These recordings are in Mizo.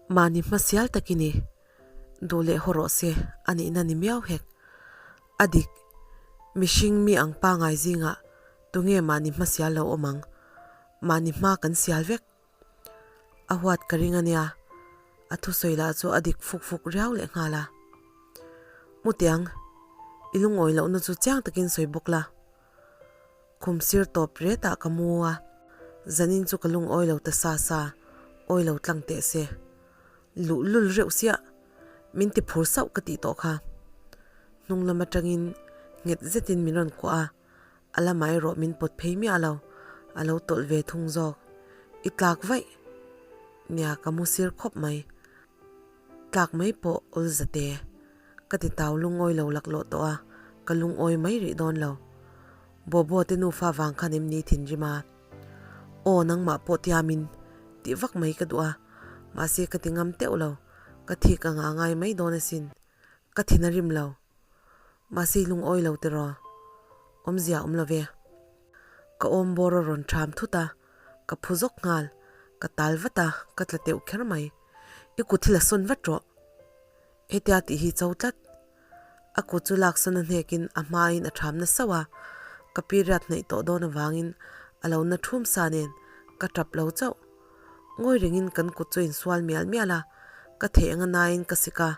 Mahni hmasial tak i ni. Duh leh haw rawh se, a nihna ni miau hek. A dik, mihring mi ang pangai zingah tunge mahni hmasial lo awm ang? Mahni hma kan sial vek. A huat ka ring a nia, a thusawi lah chu a dik fuk fuk riau leh nghal a. Mutiang, i lungawi lohna chu chiang takin sawi bawk la. Khum sir tawp retah ka mu a, zanin chu ka lungawi lo ta sa sa, awi lo tlang teh se. Luh lul reuh siah, min ti phur sauh ka tih tawh kha. Hnung lam atangin nghet zetin min rawn kuah a, a lamah erawh min pawt phei miah lo, a lo tawlh ve thung zawk. I tlak vaih nia ka mu sir khawp mai. Tlak mai pawh awl zate. Ka ti tau lungawi lo laklawh tawh a, ka lungawi mai rih dawn lo. Bobo te nufa vang khan em ni thinrim a? Aw nangmah pawh tiamin tih vak mai ka duh a, mahse ka ti ngam teuh lo, ka thik anga ngai mai dawn asin. Ka thin a rim lo. Mahse i lungawi lo tiraw? Awmzia awm lo ve. Ka awm bawr a rawn ṭham thut a, ka phu zawk nghal, ka tal vat a, ka tla teuh kher mai. I kut hi la sawn vat rawh. Hetia tih hi cho tlat. A kut chu laksawn a hnekin a hmain a ṭham na sauh a, ka period hnaih tawh dawn avangin a lo na ṭhum sa nen ka ṭap lo chauh. Ngawi rengin kan kut chu a insual mial mial a, ka theh anga nain ka sik a,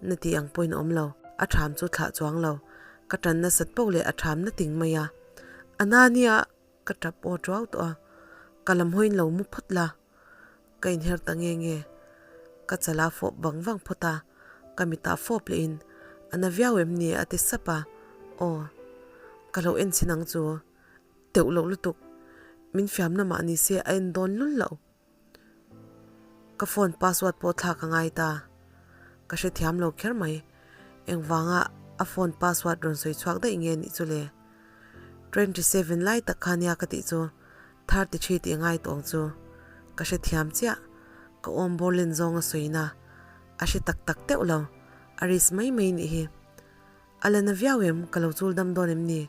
na tih ang pawhin a awm lo, a ṭham chu thlah chuang lo, ka ṭan nasat poh leh a ṭham na ting mai a. A na nia! Ka ṭap aw ṭuau tawh a, ka lam hawiin lo mu phawt la, ka inher ta nge nge. Ka chala fawp vang vang phawt a, ka mitah fawp lehin a na viau em ni a ti sap a, aw ka lo en chhin ang chu, teuh loh lutuk, min fiamna mah ni se a en dawn lul loh. Ka phone password pawh thlak a ngai ta. Ka hrethiam lo kher mai. Engvanga a phone password rawn sawi chhuak daih nge nih chu le? 27 lai tak kha nia ka tih chu 33 tih a ngai tawh ang chu. Ka hrethiam chiah. Ka awm bawr len zawng a sawina a hre tak tak teuh lo. A risk mai mai nih hi. A la na viau em? Ka lo chul dam dawn em ni?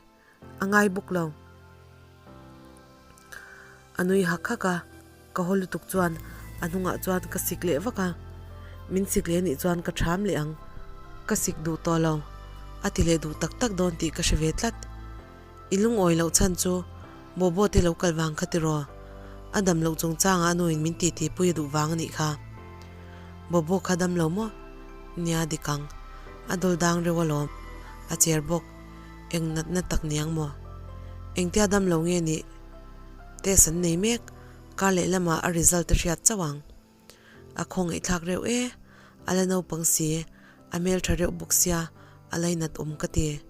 A ngai bawk lo. A nui hak hak a, ka haw lutuk chuan a hnungah chuan ka sik leh vak a, min sik leh anih chuan ka ṭham leh ang. Ka sik duh tawh lo, a ti leh duh tak tak dawn tih ka hre ve tlat. I lungawi loh chhan chu Bobo te lo kal vang kha tiraw? A dam loh chungchangah a nuin min titi pui a duh vang anih kha. Bobo kha dam lo maw? Nia dik ang. A dawl dang reuh alawm. A cher bawk. Eng natna tak niang maw? Engtia dam lo nge nih? Test an nei mek, kar leh lamah a result a hriat chauh ang. A khawngaihthlak reuh e, a la naupang si, a hmeltha reuh bawk sia, a lainat awm ka ti.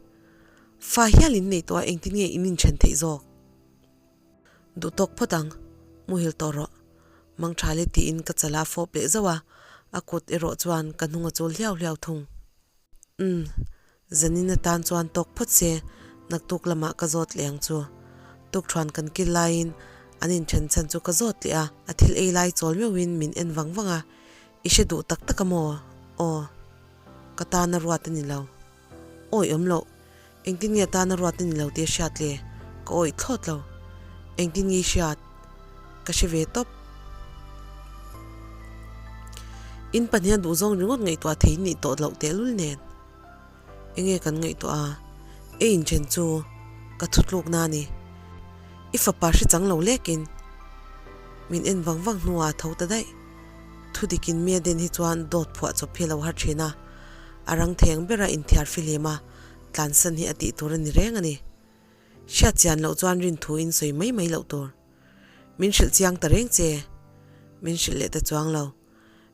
Fa hial in nei tawh a engtin nge in inthen theih zawk? Duh tawk phawt ang, muhil tawh rawh. Mangtha le tiin ka chala fawp leh zauh a, a kut erawh chuan ka hnung a chul hliau hliau thung. Umm, zanin atan chuan tawk phawt se, naktuk lamah ka zawt leh ang chu. Tukthuan kan kil laiin an inthen chhan chu ka zawt leh a, a thil ei lai chawl meuhin min en vang vang a, I hre duh tak tak a maw? Aw, ka tana ruat a ni lo. Awi awm loh, engtin nge tana ruat a ni lo tih a hriat le? Ka awih thlawt lo. Engtin nge i hriat? Ka hre ve tawp. In pahniha duhzawng ringawt ngaihtuah thei nih tawh loh tehlul nen. Enge kan ngaihtuah a? I inthen chu ka thutlukna a ni. I fapa hre chang lo lekin min en vang vang hnuah a tho ta daih. Thudikin mi a den hi chuan dawt phuah chawp hi a lo har thin a, a rang theng bera inthiar fihlim a, tlansan hi a tih tur a ni reng a ni. Hriat chian loh chuan rin thu in sawi mai mai loh tur. Min hrilh chiang ta reng che. Min hrilh leh ta chuang lo.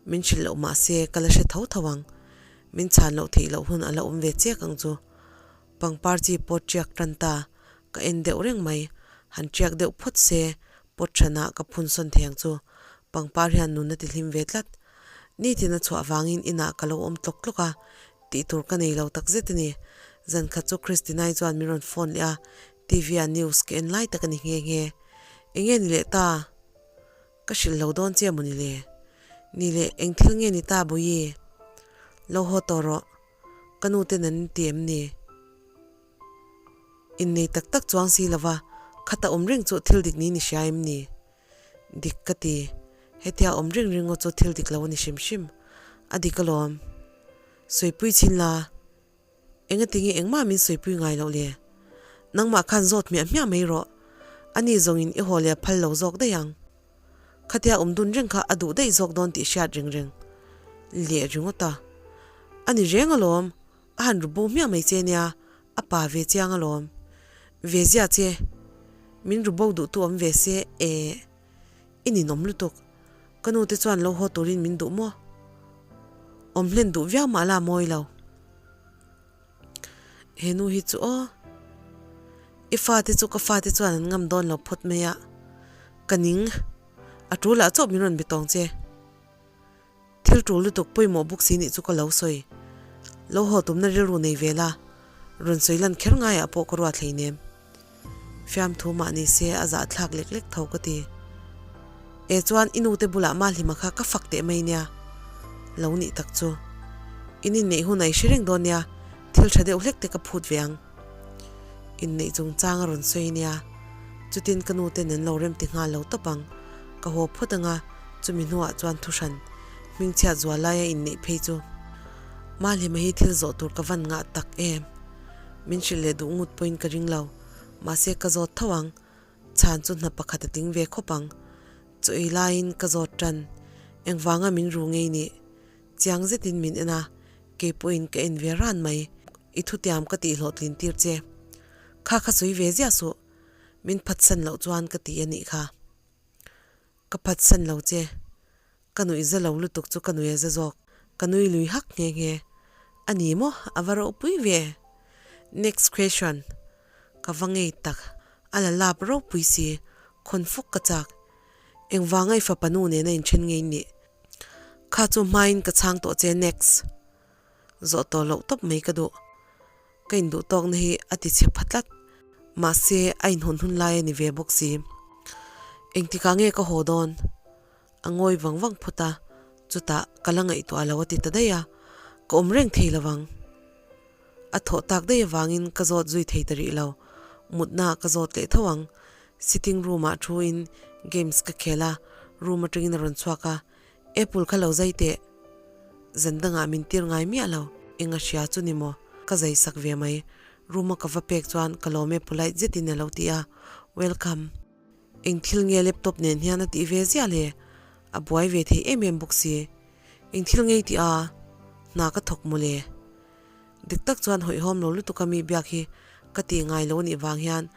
Min hrilh loh mah se ka la hre tho tho ang. Min chhan loh theih loh hun a la awm ve chiak ang chu. Pangpar chi pawt ṭiak tan ta, ka en deuh reng mai. Han ṭiak deuh phawt se, pawt ṭhanah ka phun sawn thei ang chu. Pangpar hian nun a ti hlim ve tlat. Nitin a chhuah vangin inah ka lo awm tlawk tlawk a, tih tur ka nei lo tak zet a ni. Zan khat chu Christinai chuan min rawn phone leh a, TV ah news ka en lai tak a ni nghe nghe. Enge ni leh ta? Ka hrilh lo dawn che maw ni le? Ni leh eng thil nge ni ta Bawihi? Lo haw tawh rawh. Ka nu ten an ti em ni? Innei tak tak chuang si lova, khata awm reng chu thil dik niin i hria em ni? Dik ka ti. Hetia awm ring ring aw chu thil dik lo a ni hrim hrim. A dik alawm. Sawipui chhin la. Engatinge engmah min sawipui ngai loh le? Nangmah khan zawt hmiah hmiah mai rawh. Ani zawngin i haw leh a phal lo zawk daih ang. Khatia awm dun reng kha a duh daih zawk dawn tih hriat reng reng leh ringawt a. A ni reng alawm, a han ru bo hmiah mai che nia, a pa ve chiang alawm. Ve ziah che, min ru bo duhtu awm ve se e, i ninawm lutuk. Ka nu te chuan lo haw turin min duh maw? Awm hlen duh viau mah la mawi lo. He nu hi chu aw. I fate chu ka fate chuan an ngam dawn lo phawt mai a. Ka ning. A tul ah chauh min rawn be tawng che. Thil tul lutuk pawimawh bawk si nih chu ka lo sawi. Lo haw tumna rilru nei ve la, rawn sawi lan kher ngaiah pawh ka ruat hleinem. Fiamthu mah ni se a zahthlak lek lek tho ka ti. E chuan i nute bulah Mahlima kha ka fak teh mai nia. Lo nih tak chu. In inneih hun a i hre reng dawn nia, thil tha deuh hlek te ka phut ve ang. Inneih chungchang a rawn sawi nia. Chutin ka nuten an lo rem ti nghal lo tawp ang. Ka haw phawt anga chumi hnuah chuan thuhran hmingchhiat zual laia inneih phei chu Mahlima hi thil zawh tur ka van ngah tak em. Min hrilh leh duh ngut pawhin ka ring lo. Mahse ka zawt tho ang. Chhan chu hna pakhat a tling ve khawp ang. Chaw ei laiin ka zawt tan. Engvanga min ru ngei nih? Chiang zetin min en a, kei pawhin ka en ve ran mai. I thutiam ka tih hlawhtlin tir che. Kha kha sawi ve ziah suh. Min phatsan loh chuan ka ti a nih kha. Ka phatsan lo che. Ka nuih za lo lutuk chu ka nui a za zawk. Ka nui lui hak nghe nghe. A ni maw? A va ropui ve. Next question. Ka va ngei tak. A la lap ropui si. Khawn fuk ka chak. Engvanga i fapa nu nena inthen ngei nih? Kha chu hmain ka chhang tawh che next. Zawh tawh loh tawp mai ka duh. Ka induh tawkna hi a ti chhe pha tlat. Mahse, a inhawn hun lai a ni ve bawk si. Engtikah nge ka haw dawn? A ngawi vang vang phawt a, chutah ka la ngaihtuah lo a ti ta daih a, ka awm reng thei lo vang. A thawh tak daih avangin ka zawt zui thei ta rih lo. Mutna ka zawt leh tho ang. Sitting room ah thu in games ka khel a, room atangin a rawn chhuak a, Apple kha lo zai teh. Zan dangah min tir ngai miah lo, eng a hria chu ni maw? Ka zai sak ve mai. Room a ka va pek chuan ka lawm e polite zetin a lo ti a, Welcome. Eng thil nge laptop nen hian a tih ve ziah le? A buai ve thei em em bawk si. Eng thil ngei tih a? Hna ka thawk maw le? Dik tak chuan hawihhawm lo lutuk a mi biak hi ka tih ngai lo nih vang hian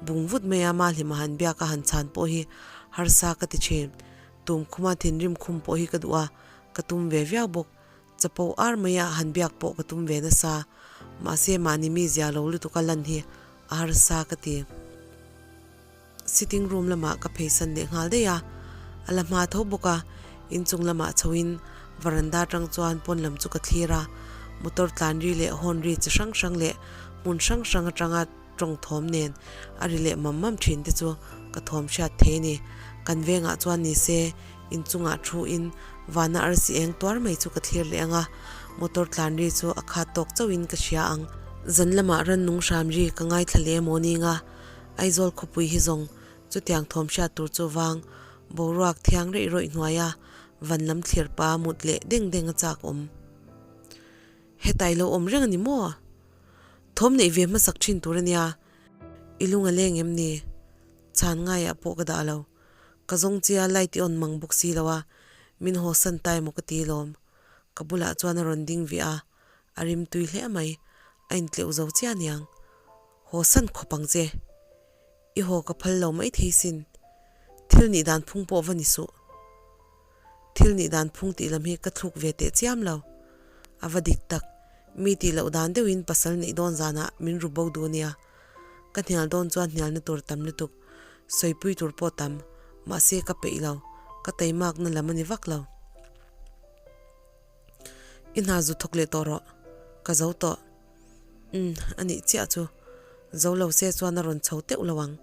bung vut mai a Mahlima han biak a han chhan pawh hi harsa ka ti thin. Tum khuma thinrim khum pawh hi ka duh a, ka tum ve viau bawk. Chapo ar mai a han biak pawh ka tum ve nasa. Mahse mahni mi zia lo lutuk a lan hi a harsa ka ti. Sitting room lamah ka pheisan leh nghal daih a, a la hma tho bawk a, inchung lamah chhoin varanda atang chuan pawn lam chu ka thlir a, motor tlan ri leh horn ri chi hrang hrang leh hmun hrang hrang atanga tawng thawm nen a ri leh mam mam thin te chu ka thawm hriat thei a ni. Kan vengah chuan ni se inchungah thu in vana arsi eng tuar mai chu ka thlir leh ang a, motor tlan ri chu a khat tawk chauhin ka hria ang. Zan lamah rannung hram ri ka ngaithla leh emaw ning a, Aizawl khawpui hi zawng chutiang thawm hriat tur chu vang boruak thiang reih rawih hnuaia van lam thlir pa mut leh deng deng a chak awm. Hetai lo awm reng a ni maw? Thawm neih ve hmasak thin tur a nia, i lung a leng em ni? Chhan ngaiah pawh ka dah lo. Ka zawng chia light i on mang bawk si lo a, min haw san ta emaw ka ti lawm. Ka bulah chuan a rawn ding viah a, a rim tui hle mai, a intleuh zo chiah aniang. Haw san khawp ang che. I haw ka phal lo mai thei sin. Thil nih dan phung pawh va ni suh. Thil nih dan phung tih lam hi ka thluk ve teh chiam lo. A va dik tak, mi tih loh dan deuhin pasal neih dawn zanah min ru bo duh ania. Ka hnial dawn chuan hnialna tur tam lutuk, sawipui tur pawh tam, mahse ka peih lo, ka teimakna lam a ni vak lo. I hna zu thawk leh tawh rawh, ka zo tawh. Umm, a nih chiah chu. Zo lo se chuan a rawn chho teuh lo ang.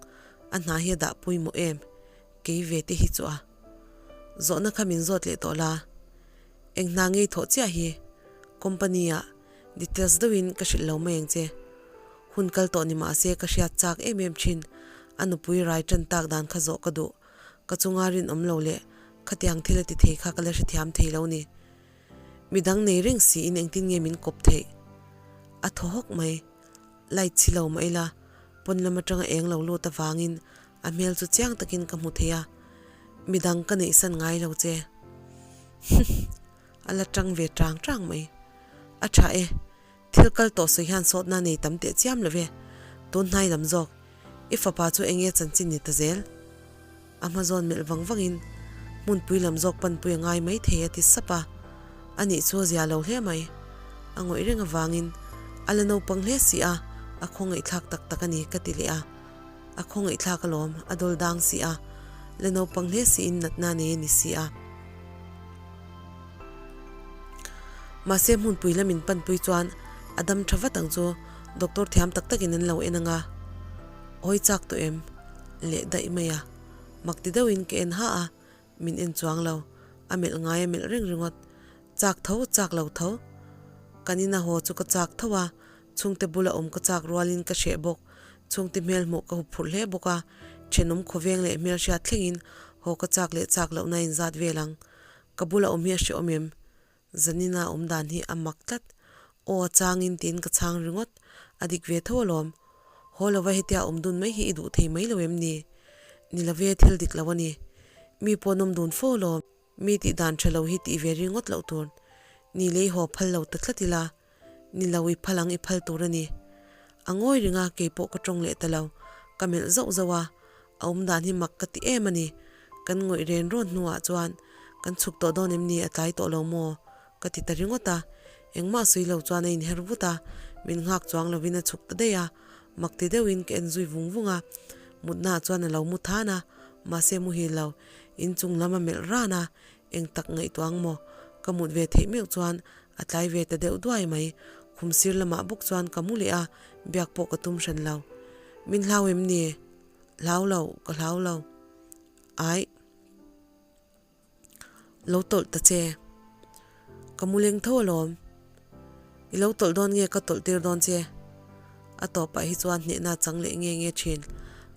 A hna hi a dah pawimawh em? Kei ve te hi chu a. Zawhna kha min zawt leh tawh la. Eng hna ngei thawh chiah hi? Company ah details deuhin ka hrilh lo mai ang che. Hun kal tawh ni mahse ka hriat chak em em thin. A nupui rai tan tak dan kha zawh ka duh. Ka chunga rinawm lo leh. Khatiang thil a ti thei kha ka la hrethiam thei lo ni. Midang nei reng siin engtin nge min kawp theih? A thaw hawk mai. Light chhi lo mah ila, pawn lam atanga eng lo lut avangin a hmel chu chiang takin ka hmu thei a, midang ka neihsan ngai lo che. A la tang ve tang tang mai. A tha e, thil kal tawh sawi hian sawtna nei tam teh chiam lo ve. Tun hnai lam zawk, i fapa chu eng nge chanchin ni ta zel? A hma zawn melh vang vangin hmunpui lam zawk panpui a ngai mai thei a ti sap a, a nih chu a zia lo hle mai. A ngawih reng avangin a la naupang hle si a, a khawngaihthlak tak tak a ni ka ti leh a. A khawngaihthlak alawm, a dawl dang si a, la naupang hle siin natna nei a ni si a. Mahse hmunpui lamin panpui chuan a dam tha vat ang chu doctor thiam tak takin an lo en ang a. Awi chak tawh em? Leh daih mai a. Mak ti deuhin ka en ha a, min en chuang lo. A melh ngai a melh reng ringawt. Chak tho, chak lo tho. Kan ina haw chu ka chak tho a, chhungte bula awm ka chak rualin ka hreh bawk. Chhungte hmel hmuh ka huphurh hle bawk a, thenawm khawveng leh hmelhriat thlengin haw ka chak leh chak lohna inzat vel ang. Ka bula awm hi a hrehawm em? Zanina awm dan hi a mak tlat. Aw a changin tiin ka chhang ringawt. A dik ve tho alawm. Haw lova hetia awm dun mai hi i duh thei mai lo em ni? Ni love thil dik lo a ni. Mi pawh an awm dun fo alawm. Mi tih dan tha lo hi tih ve ringawt loh tur. Ni lei haw phal lo ta tlat ila. Ni lo i phal ang i phal tur a ni. A ngawi ring a keipawh ka tawng leh ta lo. Ka melh zauh zauh a. A awm dan hi mak ka ti em a ni. Kan ngawih ren rawn hnuah chuan kan chhuk tawh dawn em ni a tlai tawh lo maw? Ka ti ta ringawt a. Engmah sawi lo chuan a inher vut a, min nghak chuang lovin a chhuk ta daih a. Mak ti deuhin ka en zui vung vung a. Mutnaah chuan a lo mu than a, mahse muhil lo. Inchung lam a melh ran a, eng tak ngaihtuah ang maw? Ka mut ve theih meuh chuan a tlai ve ta deuh duai mai. Khum sir lamah bawk chuan ka mu leh a, biak pawh ka tum hran lo. Min hlau em ni? Hlau lo, ka hlau lo. Aih. Lo tawlh ta che. Ka mu leng tho alawm. I lo tawlh dawn nge ka tawlh tir dawn che? A tawpah hi chuan hnehna chang leh nge nge thin.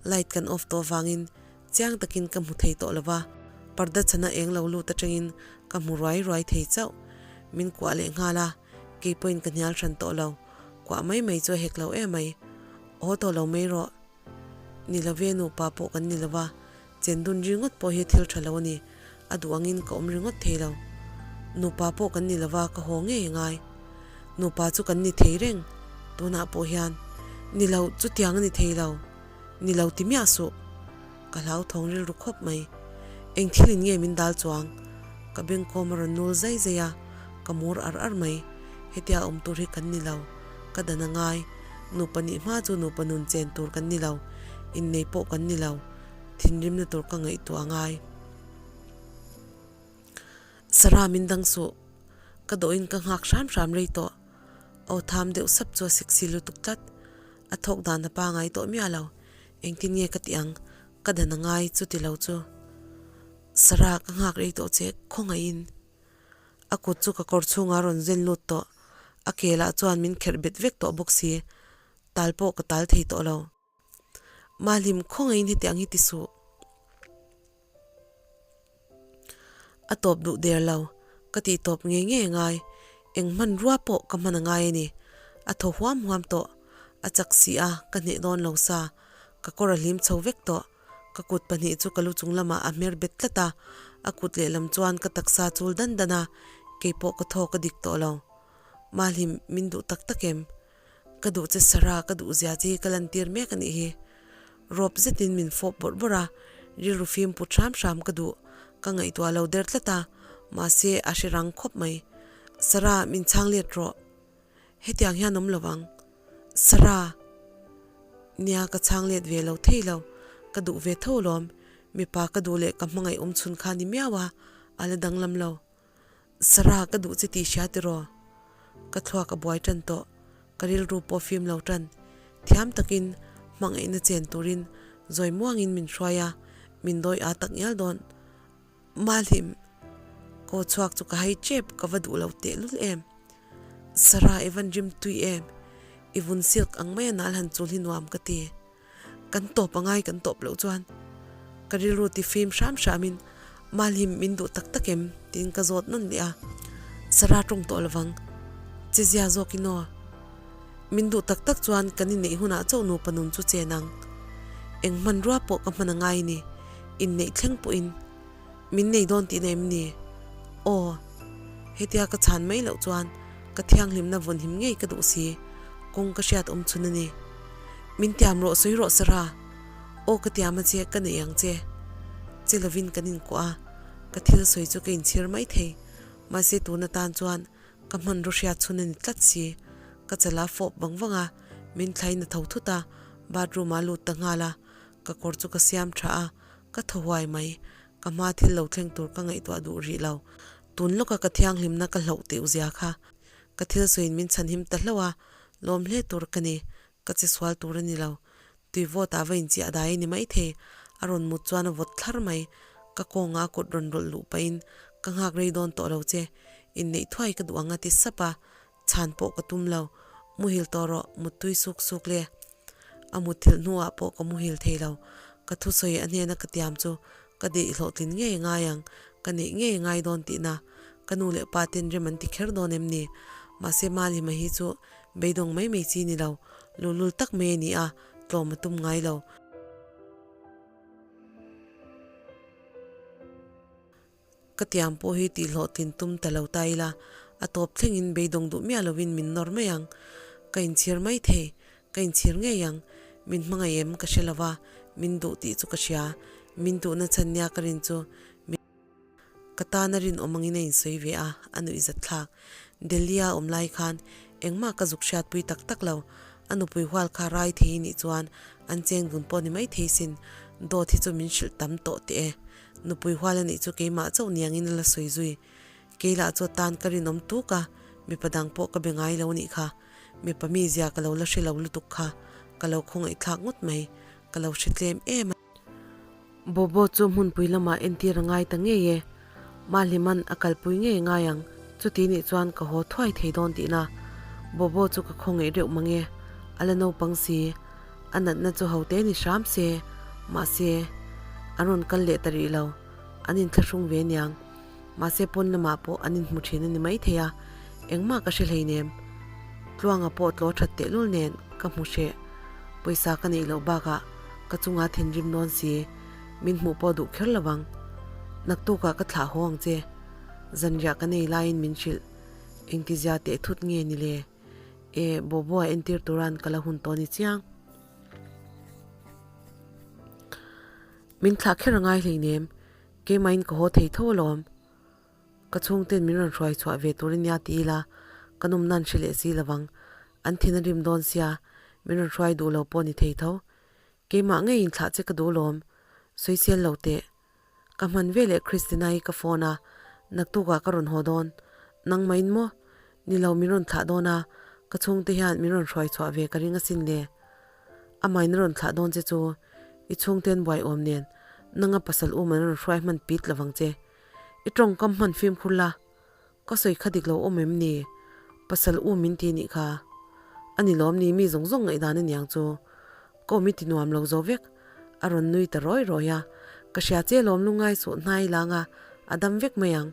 Light kan off tawh avangin chiang takin ka hmu thei tawh lo va, parda chhana eng lo lut atangin ka hmu ruai ruai thei chauh. Min kuah leh nghal a, kei pawhin ka hnial hran tawh lo. Kuah mai mai chu a hek lo em mai. Aw tawh lo mai rawh. Ni lo ve nupa pawh kan ni lo va, chendun ringawt pawh hi thil tha lo a ni, a duh angin ka awm ringawt thei lo. Nupa pawh kan ni lo va, ka haw ngei ngai. Nupa chu kan ni thei reng, tunah pawh hian. Ni lo, chutiang a ni thei lo. Ni lo ti miah suh. Ka hlauthawng rilru khawp mai. Eng thilin nge min dal chuang? Ka bengkawm a rawn nul zai zai a, ka mur ar ar mai. Hetia awm tur hi kan ni lo. Ka dan a ngai. Nupa nih hma chu nupa nun chen tur kan ni lo. Innei pawh kan ni lo. Thinrimna tur ka ngaihtuah a ngai. Sarah min dang suh. Ka dawhin ka nghak hram hram rei tawh. Aw tham deuh sap chu a siksi lutuk tlat. A thawk dan a pangai tawh miah lo. Engtin nge ka tih ang? Ka dan a ngai chuti lo chu. Sarah ka nghak rei tawh che khawngaihin. A kut chu ka kawr chhungah a rawn zen lut tawh. A ke lah chuan min kherh bet vek tawh bawk si. Tal pawh ka tal thei tawh lo. Mahlim khawngaihin hetiang hi ti suh. A tawp duh der lo. Ka tih tawp ngei ngei a ngai. Eng hmanrua pawh ka hman a ngai a ni. A thaw huam huam tawh. A chak si a, ka hneh dawn lo sa. Ka kawr a hlim chho vek tawh. Ka kut pahnih chu ka lu chung lamah a hmer bet tlat a, a kut lehlam chuan ka taksa chul dan dan a, keipawh ka thaw ka dik tawh lo. Mahlim, min duh tak tak em? Ka duh che Sarah, ka duh zia che hi ka lantir mek a nih hi. Rawp zetin min fawp bawrh bawrh a, rilru fim put hram hram ka duh, ka ngaihtuah lo der tlat a, mahse a hre rang khawp mai. Sarah, min chhang let rawh. Hetiang hian awm lo ang. Sarah! Nia, ka chhang let ve lo thei lo. Ka duh ve tho alawm. Mipa ka duh leh ka hmangaih awm chhun kha ni miau a, a la danglam lo. Sarah, ka duh che tih hria tiraw? Ka thluak a buai tan tawh. Ka rilru pawh fim lo tan. Thiam takin hmangaihna chen turin zawi muangin min hruai a, min dawi aa tak ngial dawn. Mahlim, Kaw chhuak chu ka hai tep, ka va duh lo tehlul em. Sarah, i van rim tui em? I vun silk ang mai a nal han chul hi nuam ka ti. Kan tawp angai kan tawp loh chuan ka rilru ti fim hram hramin. Malhim min duh tak tak em? tiin ka zawt nawn leh a. Sarah tawng tawh lovang. Che zia zawk in aw. Min duh tak tak chuan kan inneih hunah chauh nupa nun chu chen ang. Eng hmanrua pawh ka hman a ngai ni. Inneih thleng pawhin min nei dawn tihna em ni? Aw. Hetia ka chhan mai loh chuan ka thianghlimna vawnhim ngei ka duh si. Kawng ka hriat awm chhun a ni. Min tiam rawh sawi rawh Sarah. Aw ka tiam a che, ka nei ang che. Che lovin kan inkuah a, ka thil sawi chu ka inchhir mai thei. Mahse tun atan chuan ka hmanraw hriat chhun a ni tlat si. Ka chala fawp vang vang a, min thlain a tho thut a, bathroom ah a lut ta nghal a. Ka kawr chu ka siam tha a, ka thaw huai mai. Ka hma thil lo thleng tur ka ngaihtuah duh rih lo. Tun lawka ka thianghlimna ka hlauh teuh zia kha. Ka thil sawiin min chhanhim ta hlauh a, lawm hle tur ka ni. Ka che sual tur a ni lo. Tui vawt ah va inchiah dai a ni maithei. A rawn mut chuan a vawt thlar mai. Ka kawnga a kut rawn rawlh luh pahin, Ka nghak rei dawn tawh lo che. Inneih thuai ka duh ang a ti sap a. Chhan pawh ka tum lo. Muhil tawh rawh, muttui suk suk le. A mutthilh hnuah pawh ka muhil thei lo. Ka thusawi a hnena ka tiam chu ka deih hlawhtlin ngei ngai ang, ka neih ngei ngai dawn tihna. Ka nu leh pa ten rem an ti kher dawn em ni? Mahse Malima hi chu beidawng mai mai chi ni lo, luhlul tak mai a ni a, tlawm a tum ngai lo. Ka tiam pawh hi tih hlawhtlin tum ta lo ta ila, a tawp thlengin beidawng duh miah lovin min nawr mai ang. Ka inchhir mai thei, ka inchhir ngei ang. Min hmangaih em ka hre lo va, min duh tih chu ka hria. Min duhna chhan nia ka rin chu min ka tana rinawm angin a insawi ve a, a nuihzat thlak. Delhi-a awm lai khan engmah ka zuk hriatpui tak tak lo. A nupui hual kha rai thei nih chuan an cheng dun pawh ni maithei sin, dawt hi chu min hrilh tam tawh teh e. Nupui hual a nih chu keimah chauh niangin a la sawi zui. Kei lah chu tan ka rinawm tuk a, mipa dang pawh ka be ngai lo nih kha. Mipa mizia ka lo la hre lo lutuk kha, ka lo khawngaihthlak ngawt mai, ka lo hre tlem em a. Bobo chu hmunpui lamah entir a ngai ta ngei e. Mahliman a kalpui ngei ngai ang, chuti nih chuan ka haw thuai thei dawn tihna. Bobo chu ka khawngaih reuh mang e, a la naupang si. A natna chu ho te ni hram se, mahse, an rawn kal leh ta rih lo, an inthlahrung ve niang. Mahse pawn lamah pawh an inhmu thin a ni maithei a, engmah ka hre hleinem. Tluanga pawh tlaw that tehlul nen ka hmu hreh. Pawisa ka neih loh bakah ka chunga thinrim dawn si, min hmuh pawh duh kher lo ang. Naktukah ka thlah haw ang che. Zanriah ka nei laiin min hrilh. Engtizia teh thut nge ni le? E, Bobo-a entir turan ka la hun tawh ni chiang. Min thlah kher a ngai hleinem. Keimahin ka haw thei tho alawm. Ka chhungten min rawn hruai chhuah ve tur ania ti ila, ka nawmna an hre leh si lovang. An thin a rim dawn sia, min rawn hruai duh lo pawh ni thei tho. Keimah ngeiin thlah che ka duh alawm, sawisel lo teh. Ka hman ve leh Christina-i ka phone a, naktukah ka rawn haw dawn. Nangmahin maw? Ni lo min rawn thlah dawn a, ka chhungte hian min rawn hruai chhuah ve ka ring asin le. Amahin a rawn thlah dawn che chu i chhungten buai awm nen nanga pasal um an rawn hruai hman pit lovang che. I tawngkam hman fimkhur la, ka sawi kha dik lo awm em ni? Pasal um min ti nih kha. A ni lawm ni mi zawng zawng ngaihdan a niang chu. Ka awm i ti nuam lo zo vek. A rawn nui ta rawi rawi a, ka hria che lawm lungai suh hnai lang a, a dam vek mai ang.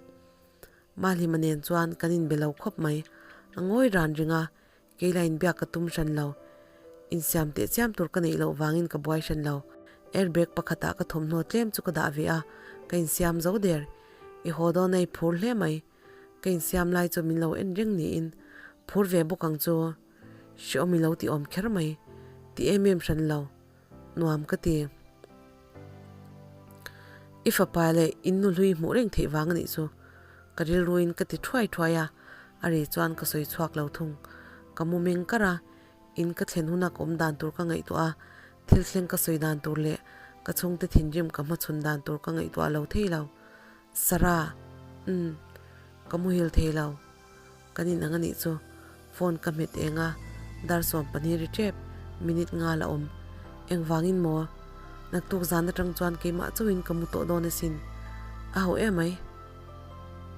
Mahlima nen chuan kan inbe lo khawp mai. A ngawi ran ring a, kei la inbiak ka tum hran lo. Insiam teh chiam tur ka neih loh vangin ka buai hran lo. Airbag pakhatah ka thawmhnaw tlem chu ka dah ve a, ka insiam zo der. I haw dawn a i phur hle mai. Ka insiam lai chu min lo en reng niin phur ve bawk ang chu. Hreawm i lo ti awm kher mai. Ti em em hran lo. Nuam ka ti. I fapa leh in nu hlui hmuh reng theih vang a nih chu. Ka rilruin ka ti thuai thuai a, a ri chuan ka sawi chhuak lo thung. Ka mu meng kar a, in ka thlen huna ka awm dan tur ka ngaihtuah a, thil thleng ka sawi dan tur leh ka chhungte thinrim ka hmachhawn dan tur ka ngaihtuah lo thei lo. Sarah, Umm, ka muhil thei lo. Kan inang a nih chu. Phone ka hmet eng a, dar 12 ri tep, minute nga la awm. Engvangin maw? Naktuk zan atang chuan keimah chauhin ka mu tawh dawn asin. A ho em mai.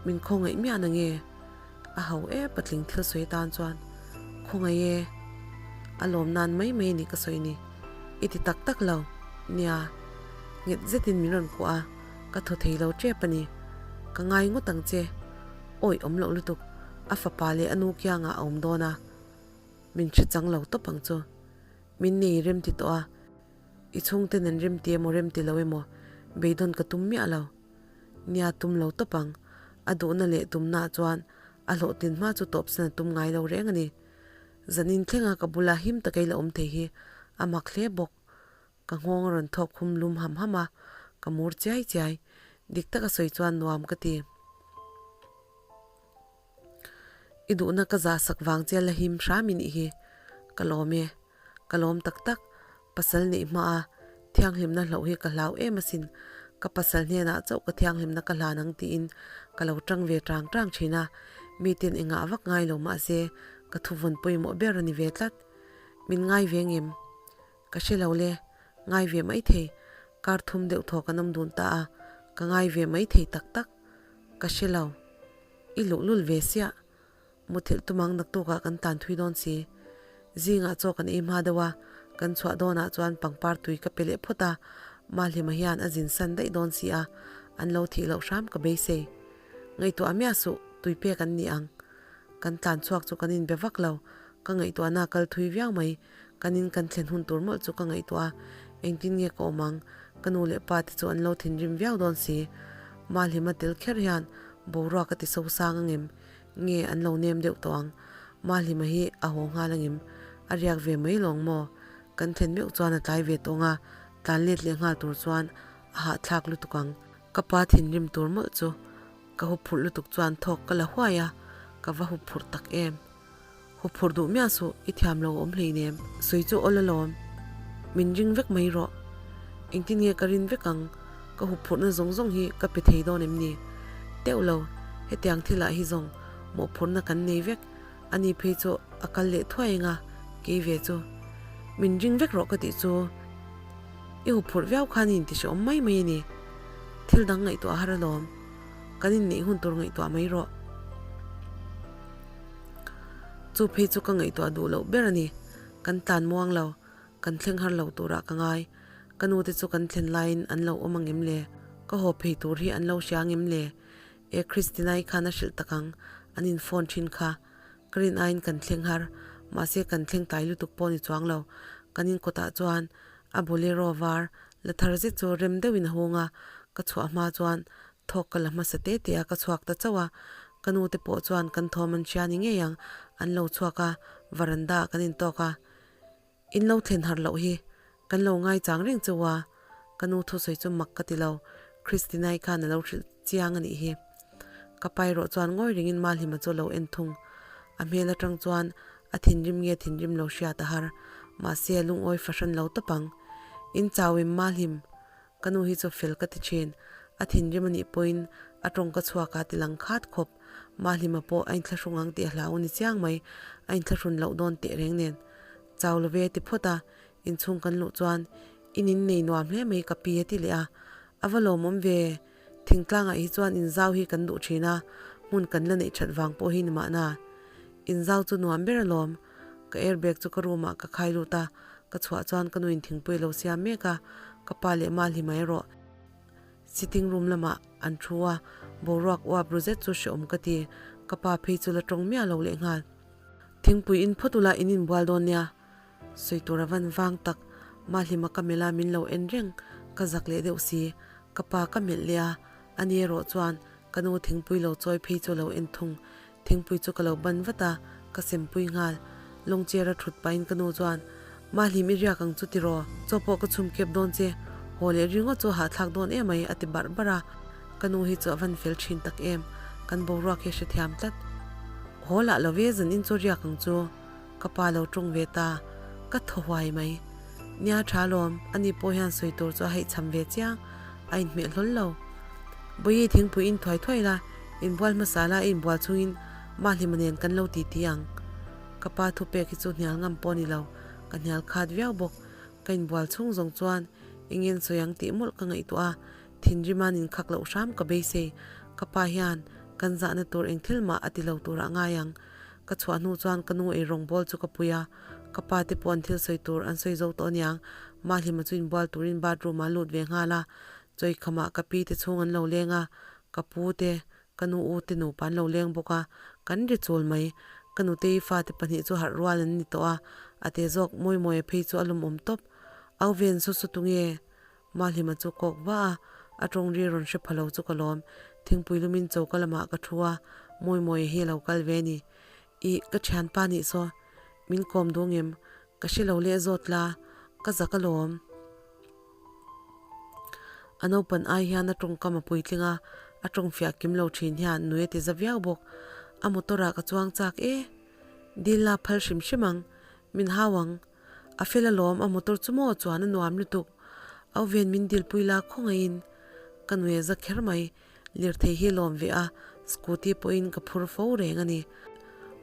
Min khawngaih miah na nge? A ho e patling thil sawi atan chuan. Khawngaih e. A lawm nan mai mai a ni ka sawi ni. I ti tak tak lo. Nia. Nghet zetin min rawn kuah a. Ka thaw thei lo tep a ni. Ka ngai ngawt ang che. Awih awm loh lutuk. A fapa leh a nu kiangah a awm dawn a. Min hre chang lo tawp ang chu. Min nei rem ti tawh a. I chhungten an rem ti emaw rem ti lo emaw beidawn ka tum miah lo. Nia tum lo tawp ang. A duhna leh tumnaah chuan a hlawhtlin hma chu tawpsan a tum ngai lo reng a ni. Zanin thlenga ka bula him takai la awm thei hi a mak hle bawk. Ka nghawng a rawn thawk khum lum ham ham a, ka mur chiai chiai. Dik taka sawi chuan nuam ka ti. I duhna ka zah sak vang che la him hram i nih hi. Ka lawm e. Ka lawm tak tak. Pasal neih hma a, thianghlimna hloh hi ka hlau em asin. Ka pasal hnenah chauh ka thianghlimna ka hlan ang tiin ka lo tang ve tang tang thin a. Miten engah vak ngai lo mahse ka thuvawn pawimawh ber a ni ve tlat. Min ngai ve ngem? Ka hre lo le, ngai ve mai thei. Kar thum deuh thaw kan awm dun ta a, ka ngai ve mai thei tak tak. Ka hre lo. I luhlul ve siah. Muthilh tumang naktukah kan tan thui dawn si. Zingah chaw kan ei hma deuh a, kan chhuah dawnah chuan pangpar tui ka pe leh phawt a, Mahlima hian a zin san daih dawn si a, an lo thih loh hram ka beisei. Ngaihtuah miah suh, tui pek an ni ang. Kan tlan chhuak chu kan inbe vak lo, ka ngaihtuahna a kal thui viau mai. Kan in kan thlen hun tur mawlh chu ka ngaihtuah a, engtin nge ka awm ang? Ka nu leh pa te chu an lo thinrim viau dawn si. Mahlima tel kher hian boruak a ti so sang angem? Nge an lo nem deuh tawh ang? Mahlima hi a haw nghal angem? A riak ve mai lawng maw? Kan thlen meuh chuan a tlai ve tawng a, tlan let leh nghal tur chuan a hahthlak lutuk ang. Ka pa thinrim tur mawlh chu ka huphurh lutuk chuan thawk ka la huai a, ka va huphurh tak em. Huphurh duh miah suh, i thiam lo awm hleinem. Sawi chu awl alawm. Min ring vek mai rawh. Engtin nge ka rin vek ang? Ka huphurhna zawng zawng hi ka pe thei dawn em ni? Teuh lo, hetiang thilah hi zawng mawhphurhna kan nei vek. Ani phei chu a kal leh thuai eng a, kei ve chu. Min ring vek rawh ka tih chu. I huphurh viau khan i intihrehawm mai mai a ni. Thil dang ngaihtuah har alawm. Kan inneih hun tur ngaihtuah mai rawh. Chu phei chu ka ngaihtuah duh loh ber a ni. Kan tlan muang lo, kan thleng har lo turah ka ngai. Ka nu te chu kan thlen laiin an lo awm angem le? Ka haw phei tur hi an lo hria angem le? E Christina-i khan a hrilh tak ang, an in phone thin kha. Ka rin aiin kan thleng har, mahse kan thleng tlai lutuk pawh ni chuang lo. Kan in kawtah chuan a bolero var la thar zet chu rem deuhin a hung a, ka chhuah hma chuan Thawk ka la hmasa te te a, ka chhuak ta chauh a. Ka nu te pawh chuan kan thawm an hria ni ngei ang, an lo chhuak a, varanda ah kan intawk a. In lo thlen harh loh hi kan lo ngaichang reng chauh a, ka nu thusawi chu mak ka ti lo, Christina-i khan a lo hrilh chiang a nih hi. Ka pa erawh chuan ngawi rengin Malhima chu a lo en thung. A hmel atang chuan a thinrim nge thinrim lo hriat a har, mahse a lungawi fahran lo tawp ang. In chauim Malhim, Ka nu hi chu fel ka ti thin. A thinrim a nih pawhin a tawngka chhuak a ti lang khat khawp. Mahlima pawh a inthlahrung ang tih a hlau ni chiang mai. A inthlahrun loh dawn teh reng nen. Chau lo ve a ti phawt a. Inchhung kan luh chuan in in nei nuam hle mai ka pi a ti leh a. A va lawmawm ve. Thingtlangah hi chuan inzau hi kan duh thin a, hmun kan la neih that vang pawh hi ni mahna. Inzau chu nuam ber alawm. Ka airbag chu ka room ah ka khai lut a, ka chhuah chuan ka nuin thingpui a lo siam mek a, ka pa leh ma hli mai rawh. Sitting room lamah an thu a, boruak uap ru zet chu hreawm ka ti, ka pa phei chu la tawng miah lo leh nghal. Thingpui in phawt ula in inbual dawn nia, sawi tur a van vang tak, ma hlima ka melh a min lo en reng, ka zak leh deuh si, ka pa ka melh leh a, ani erawh chuan ka nu thingpui lo chawi phei chu a lo en thung, Thingpui chu ka lo ban vat a, ka sempui nghal. Lawng chair a thut pahin ka nu chuan, Mahlim i riak ang chu tiraw, chaw pawh ka chhum kep dawn che, haw leh ringawt chu a hahthlak dawn emai a ti barh barh a. Ka nu hi chu a van fel thin tak em, kan boruak hi a hrethiam tlat. Haw lah lo ve zan in chu riak ang chu, ka pa lo tawng ve ta, ka thaw huai mai. Nia tha lawm, ani pawh hian sawi tur chu a haihchham ve chiang, a inhmeh hlawl lo. Bawihi thingpui in thuai thuai la, inbual hmasa la i inbual chungin Mahlima nen kan lo ti ti ang. Ka pa thupek hi chu hnial ngam pawh a ni lo, ka hnial khat viau bawk. Ka inbual chhung zawng chuan engin sawi ang tih mawlh ka ngaihtuah a, thinrima'n inkhak loh hram ka beisei. Ka pa hian kan zahna tur eng thil mah a ti lo turah ngai ang. Ka chhuah hnu chuan ka nu eirawng bawl chu ka pui a, ka pa te pawh an thil sawi tur an sawi zo tawh aniang. Mahlima chu inbual turin bathroom ah a lut ve nghal a. Chawikhamah ka pi te chhung an lo leng a, ka pu te, ka nu u te nupa an lo leng bawk a, kan ri chul mai. Ka nutei fate pahnih chu harh rual an ni tawh a, a te zawk mawi mawi a phei chu a lawmawm tawp. Au ven saw saw tunge? Mahlima chu kawk va a, a tawng ri rawn hre pha lo chu ka lawm. Thingpui lumin choka lamah ka thu a, mawi mawi hi a lo kal ve ni. Ih, ka thianpa nih saw, min kawm duh ngem, ka hre lo leh zawt la, ka zak alawm. A naupan ai hian a tawngkam a puitling a, a tawng fiah kim lo thin hian nui a ti za viau bawk. A motor ah ka chuang chak e. Dil la phal hrim hrim ang, min hau ang. A fel alawm, a motor chu maw chuan a nuam lutuk. Au ven min dilpui la khawngaihin ka nui a za kher mai. Lirthei hi lawm ve a, scooty pawhin ka phur fo reng a ni.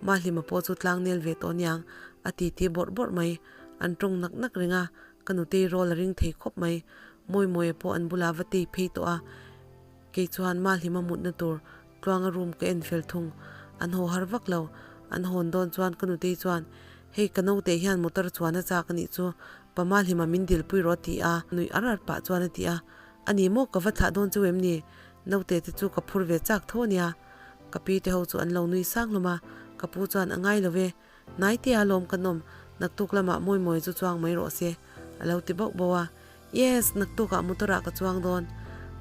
Mahlima pawh chu tlangnel ve tawh aniang, a titi bawrh bawrh mai. An tawng nak nak reng a, ka nutei rawl a ring thei khawp mai. Mawimawia pawh an bulah va tei phei tawh a, kei chuan Mahlima mutna tur tluanga room ka en fel thung. An haw har vak lo, an hawn dawn chuan ka nutei chuan, Hei ka naute hian motor chuan a chak a nih chu, pa Mahlima min dilpui rawh a ti a, nuih ar ar pah chuan a ti a. A ni maw ka va thlah dawn cheu em ni? Naute te chu ka phur ve chak tho a nia. Ka pi te ho chu an lo nui sang hlawm a, ka pu chuan a ngai lo ve. Hnaitea lawm ka nawm, naktuk lamah mawi mawi chu chuang mai rawh se, a lo ti bauh bauh a. Yes, naktukah motor ah ka chuang dawn.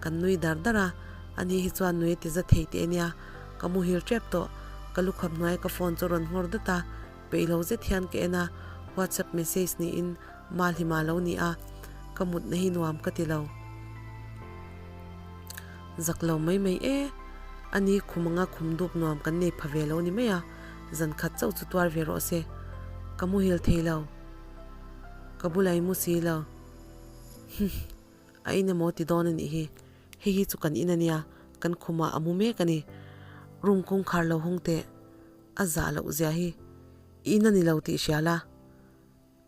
Kan nui dar dar a, ani hi chuan nui a ti za thei teh a nia. Ka muhil tep tawh, ka lukhap hnuai ka phone chu a rawn nghawr dat a, peih lo zet hian ka en a, WhatsApp message niin Malhima lo ni a, ka mutna hi nuam ka ti lo. Zak lo mai mai e, a ni khum anga khum dup nuam kan nei pha ve lo ni mai a, zan khat chauh chu tuar ve rawh se. Ka muhil thei lo. Ka bulah i mu si lo. Humm, a in emaw ti dawn a nih hi. Hei hi chu kan in a nia, kan khumah a mu mek a ni. Room kawngkhar lo hawng teh. A zah loh zia hi. I in a ni lo tih hria la.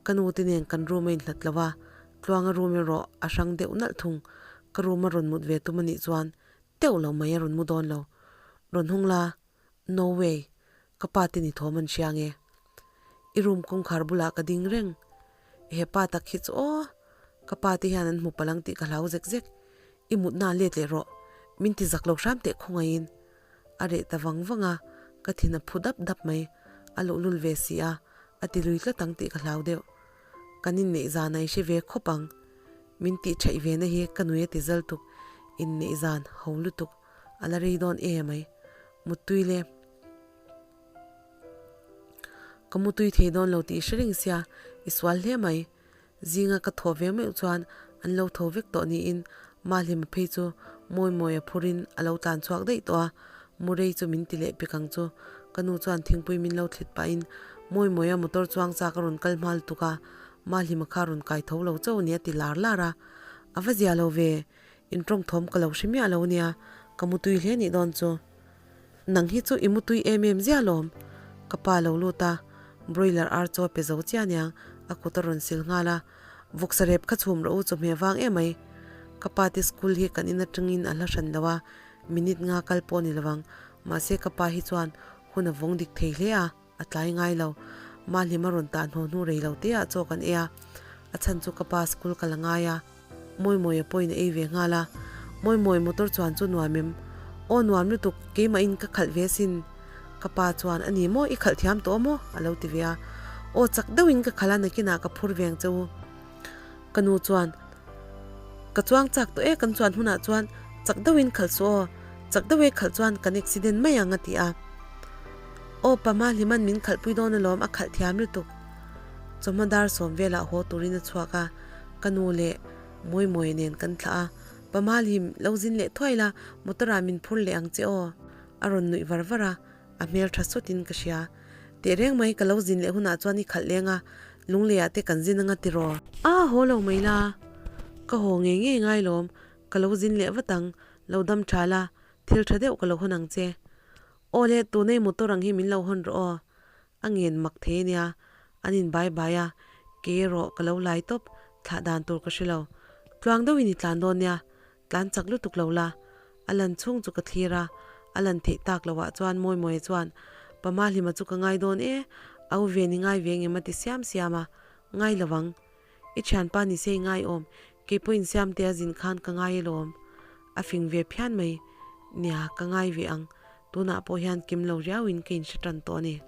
Ka nu te nen kan room a inhlat lo a, Tluanga room erawh a hrang deuh nalh thung. Ka room a rawn mut ve tum a nih chuan teuh lo mai a rawn mu dawn lo. Rawn hung la, No way, ka pa te ni thawm an hria nge. I room kawngkhar bulah ka ding reng. He pa tak hi chu aw, ka pa te hian an hmu palang tih ka hlau zek zek. I mutna let leh rawh, min ti zak lo hram teh khawngaihin. A reh ta vang vang a, ka thin a phu dap dap mai. A luhlul ve si a, a ti lui tlat ang tih ka hlau deuh. Kan inneih zan a i hre ve khawp ang. Min tih thaih ve na hi ka nui a ti zal tuk. Inneih zan ho lutuk a la rei dawn e mai. Muttui le. Ka mutui thei dawn lo tih i hre reng sia, i sual hle mai. Zinga ka thaw ve meuh chuan an lo tho vek tawh niin Mahlima phei chu mawi mawi a phurin a lo tlan chhuak daih tawh a, Murray chu min ti leh pek ang chu. Ka nu chuan thingpui min lo thlit pahin mawi mawi a motor chuang chak a rawn kal hma lutuk a, Mahlima kha rawn kai tho lo chauh a ni a ti lar lar a. A va zia lo ve, intawng thawm ka lo hre miah lo nia, ka mutui hle nih dawn chu. Nang hi chu i mutui em em zia lawm. Ka pa lo lut a, broiler ar chaw pe zo chiah aniang, a kut a rawn sil nghal a. Vawksa rep kha chhum rawh u chawhmeh vang em mai. Ka pa te school hi kan in atangin a hla hran lo a, minute nga kal pawh ni lovang. Mahse ka pa hi chuan hun a vawng dik thei hle a. A tlai ngai lo. Mahlim a rawn tah hnuh hnu rei lo te ah chaw kan ei a, a chhan chu ka pa school ka la ngai a. Mawimawia pawhin a ei ve nghal a. Mawimawi motor chuan chu nuam em? Aw nuam lutuk, keimahin ka khalh ve sin. Ka pa chuan a ni maw, i khalh thiam tawh maw? a lo ti ve a. Aw chak deuhin ka khalh a, nakinah ka phur ve ang che u. Ka nu chuan, Ka chuang chak tawh e, kan chuan hunah chuan chak deuhin khalh suh aw, chak deuh e khalh chuan kan accident mai ang a ti a. Aw pa Mahliman min khalhpui dawn alawm a khalh thiam lutuk. Chawhma dar sawm velah haw turin a chhuak a, ka nu leh Mawimawia nen kan thlah a, Pa Mahlim, lo zin leh thuai la, motor ah min phur leh ang che aw a rawn nuih var var a. A hmel tha sawtin ka hria. Tehreng mai ka lo zin leh hunah chuan i khalh leng a, lungleiah te kan zin anga tiraw? A haw lo mai la, ka haw ngei ngei ngai lawm, ka lo zin leh vat ang, lo dam tha la, thil tha deuh ka lo hawn ang che. Aw le, tunei motor ang hi min lo hawn rawh aw. A ngen mak thei ania, an in bai bai a, kei erawh ka lo lai tawp, thlah dan tur ka hre lo. Tluang deuhin i tlan dawn nia, Tlan chak lutuk lo la. A lan chhung chu ka thlir a, a lan theih tak loh ah chuan Mawimawia chuan, Pa Mahlima chu ka ngai dawn e, au ve ni ngai ve ngem a ti siam siam a, ngai lo ang. I thianpa ni se i ngai awm, Keipawhin Siamtea zin khan ka ngai alawm. A fing ve phian mai. Nia, ka ngai ve ang. Tunah pawh hian kim lo riauin ka inhre tan tawh a ni.